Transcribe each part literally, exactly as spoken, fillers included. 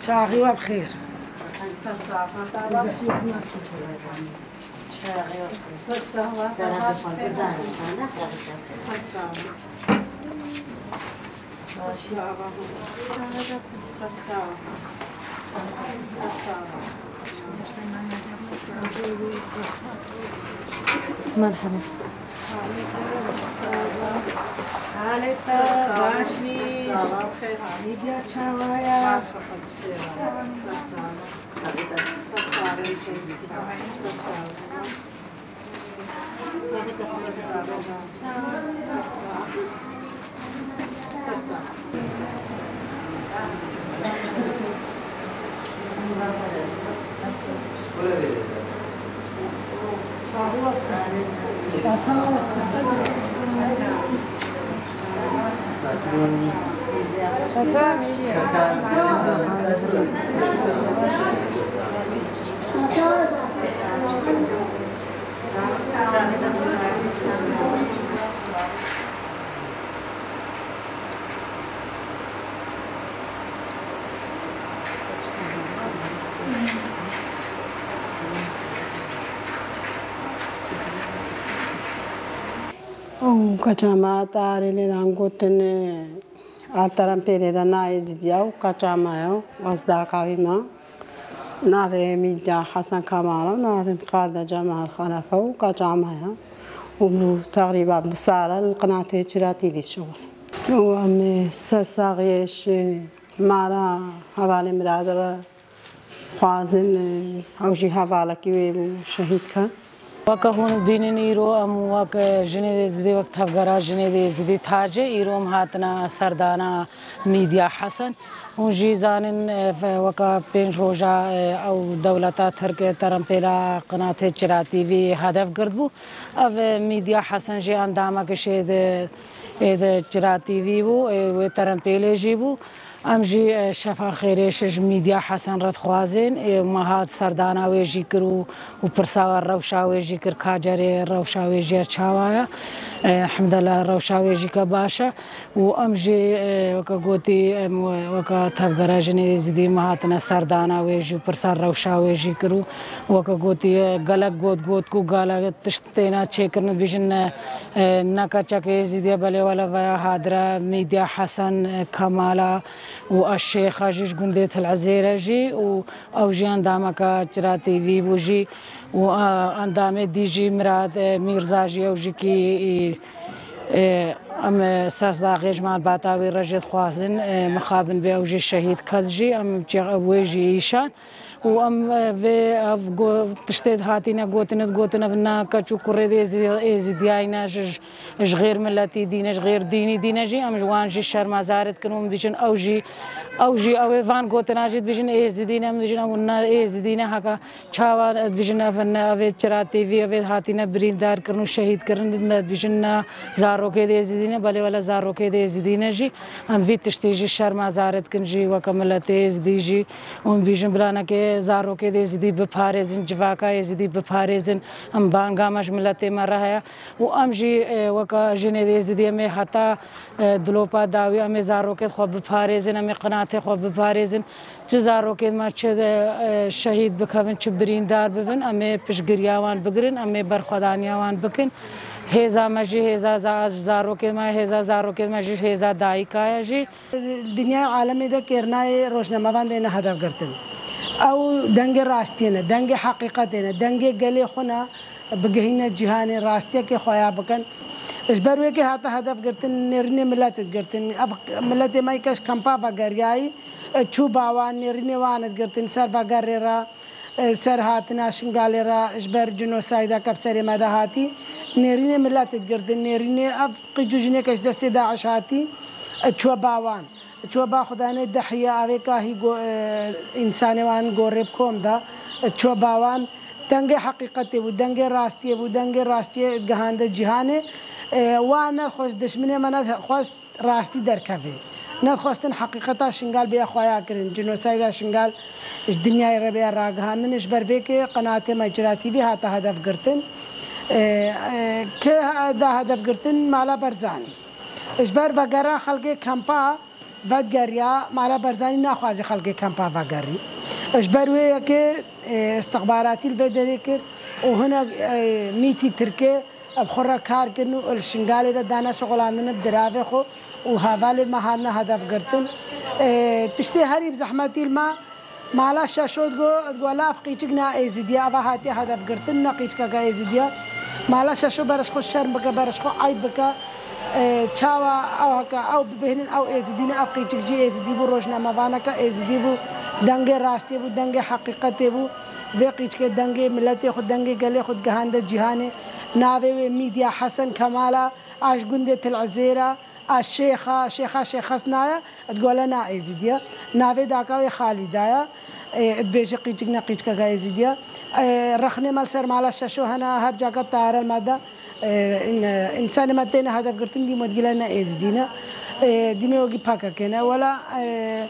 Çaxî we bi xêr. Merhaba. Halê te baş î? Mîdya çawa ye? Û keça me tarê lê dan gotin, a terempêlê de nayê zîdiya û keça me ye, ez derqavî me. Navê Mîdya Hesen Kamal e, navê min Xalide Cemal Xelefe û keça me ye. Û bû teqrîba du sal e li qinatê Çira T V şixul. Û em ê ser saxiyê ji mala hevalê min re dixwazin, ew jî hevalekî wê bû şehîd ket. Weke hûn dibînin îro em wek jinê Êzidî, wek tevgera jinê Êzidî tacê îro em hatine serdana Mîdya Hesen. Hûn jî zanin, e, ve-, weka pênc roja, e, ew dewleta Tirk, e, terempêla qinatê Çira T V hedef girtibû. Ev, e, Mîdya Hesen jî endamekî şê di, ê di Çira T V bû, ê wê terempêlê jî bû. Em jî, e, şefa xêrê şi ji Mîdya Hesen re dixwazin. Ê me hat serdana wê jî kir û, û pirsa rewşa wê jî kir, ka cerê rewşa wê jî ya çawa ye. E, hemdela rewşa wê jî ke baş e. Û em jî, e, weke gotî, em we-, weke tevgera jinê Êzidî me hatine serdana wê jî û pirsa rewşa wê jî kir û weke gotî, e, gelek got, got ku gelek tişt têne çêkirin, dibêjin, e, e, ne keçeke Êzidî ye, belê wele veya hadire Mîdya Hesen, e, Kemala û eş Şêxa jî ji gundê Til Ezêre jî û ew jî endameke Çira T V bû jî û, e, endamê dî jî Mirad, e, Mîrza jî ew jî kî, e, e, em, e, ser saxê ji malbata wê re jî dixwazin, e, mixabin bê ew jî şehîd ket jî, em çi-, wê jî îşan. Û em, e, vê ev go-, tiştê hatine gotin, gotin ev ne keç û kurê dê Êzî-, Êzîdiyayî ne, ji, ji, ji xêr miletî dî ne, ji xêr dînî dî ne jî, em ji wan jî şermezarê dikin û em dibêjin ew jî, ew jî ew ê van gotina jî dibêjin Êzîdî ne, em dibêjin ew ne Êzîdî ne, heke çawa dibêjin ev ne, ev ê Çira T V, ev ê hatine birîndar kirin û şehîd kirin, ne dibêjin ne zarokê dê Êzîdî ne, belê wele zarokê dê Êzîdî ne jî, em vî tiştî jî şermezarê dikin jî weke miletê Êzîdî jî. Hûn bêjin bilanekê zarokê dê Êzidî biparêzin, civaka Êzidî biparêzin. Em banga me ji miletê me re heye. Û em jî, e, weke jinê dê Êzidî em ê heta, e, dilopa dawî em ê zarokê xwe biparêzin, em ê qinatê xwe biparêzin. Çi zarokê me çi, e, e, şehîd bikevin, çi birîndar bibin, em ê piştgiriya wan bigirin, em ê berxwedaniya wan bikin. Hêza me jî, hêza za-, zarokê me, hêza zarokê me jî, hêza dayika ye jî. Dinyayê û alemê de kêrnayê rojnamevan dêne hedef girtin. Ew dengê rastiyê ne, dengê heqîqetê ne, dengê gelê xwe ne, bigihîne cîhanê rastiyekê xweya bikin. Ji ber wê kê hate hedef girtin, nêrînê miletê digirtin. Ev miletê me yê ke ji kampa vegeriyayî, çû ba wan, nêrînê wan digirtin, ser vegerê re. E, ser hatina Şingalê re ji ber cînosayda ke bi serê me de hatî, nêrînê miletê digirtin, nêrînê ev qîc û jinê ke ji destê DAIŞ hatî, e, çûye ba wan. Çûye ba xwedanê Dihiyê, avê kahî go-, e, însanê wan gorê bi kom de, e, çûye ba wan. Dengê heqîqetê bû, dengê rastiyê bû, dengê rastiyê gihande cîhanê. E, wan nexwest, dişminê me nexwest rastî derkeve. Nedixwestin heqîqeta Şingal bêya xweya kirin. Cînosayda Şingal ji dinyayê re bêya ragihandin. Ji ber vê kê qenatê me Cira T V hate hedef girtin. Ê, ê, kê da hedef girtin? Mala Barzanî. Ji ber vegera xelkê kampa, Vedgeriya, Mala Barzanî naxwaze xelkê kempa vegerî. Ji ber wê yekê, e, istixbaratî li vê derê kir û hinek, e, mîtî tirkê bi xwe re kar kirin û li Şingalê de dane şixulandin bi diravê xwe û hevalê me hatine hedef girtin. E, tiştê herî bi zehmetî li me, Mala Şeşo digo, digo, "La ev qîçik ne Êzidî ye, eva hatiye hedef girtin, ne qîçkeke Êzidî ye." Mala Şeşo berê xwe şerm bike, berê xwe eyb bike. E, çawa ew heke ew bibêhnin, ew Êzidî ne, ev qîçik jî Êzidî bû, rojnamevaneke Êzidî bû, dengê rastiyê bû, dengê heqîqetê bû. Vê qîçkê dengê miletê xwe, dengê gelê xwe digihande cîhanê. Navê wê Mîdya Hesen Kemala, a ji gundê Til Izêra. A şêxa, şêxa şêxesna ye, digole na Êzîdiye. Navê daka wê Xalîda ye. Ê, dibêje qîçik ne qîçkeka Êzîdiye. Ê, rexnê me li ser Mala Şeşo hene, her caka tayare me de. Ê, în-, însanê me têne hedef girtin, dî me digile ne Êzîdî ne. Ê, dîmê wekî P K K ne. Wela, ê,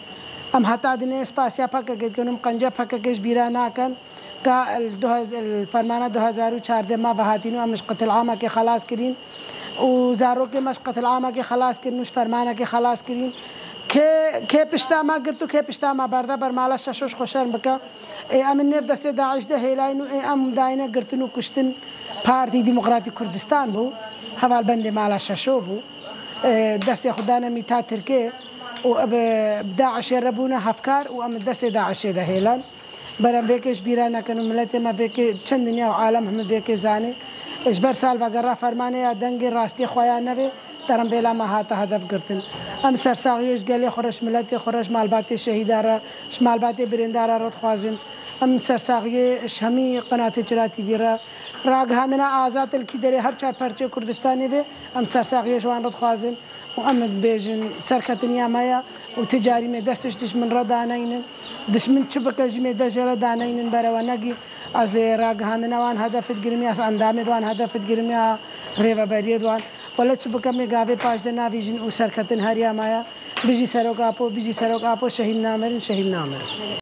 em heta dinê spasiya P K K dikin, em qence P K K ji bîra nakin. Ka li du hezar, li fermana du hezar û çardeh me ve hatîn û em ji qetilamekê xelas kirîn û zarokê me ji qetilamekê xelas kirin û ji fermanekê xelas kirîn. Kê, kê pişta me girt û kê pişta me berda, ber Mala Şeşo ji xwe şerm bike. Ê, em ê nêv destê DAIŞ de hêlayîn û ê em dayîne girtin û kuştin. Partî Demokratîk Kurdistan bû, hevalbendê Mala Şeşo bû. Ê, destê xwe dane mîta Tirkê û bi, bi DAIŞê re bûne hevkar û em destê DAIŞê de hêlan. Ber em vêkê ji bîra nekin û miletê me vêkê çend dinya û alem hemî vêkê zanê. Ji ber salvegera fermanê ya dengê rastiyê xwe ya nevê, terembêla me hate hedef girtin. Em sersaxiyê ji gelê xwe re, ji miletê xwe re, ji malbatê şehîda re, ji malbatê birîndara re dixwazin. Em sersaxiyê ji hemî qenatê Çira T V re, ragihandina azad li kî derê her çar perçê Kurdistanê be, em sersaxiyê ji wan re dixwazin. û em dibêjin, serketiniya me ye û ti carî me dest ji dijmin re daneynin. Dijmin çi bike jî me dest jê re daneynin, berewe negî. Ez ê ragihandina wan hedef digirim ya, ez endamê wan hedef digirim ya, rêveberiyê wan. Wele çi bike me gavê paş de navîjin û serketin her ya me ye. Bijî Serok Apo, bijî Serok Apo, şehîd namirin, şehîd namirin.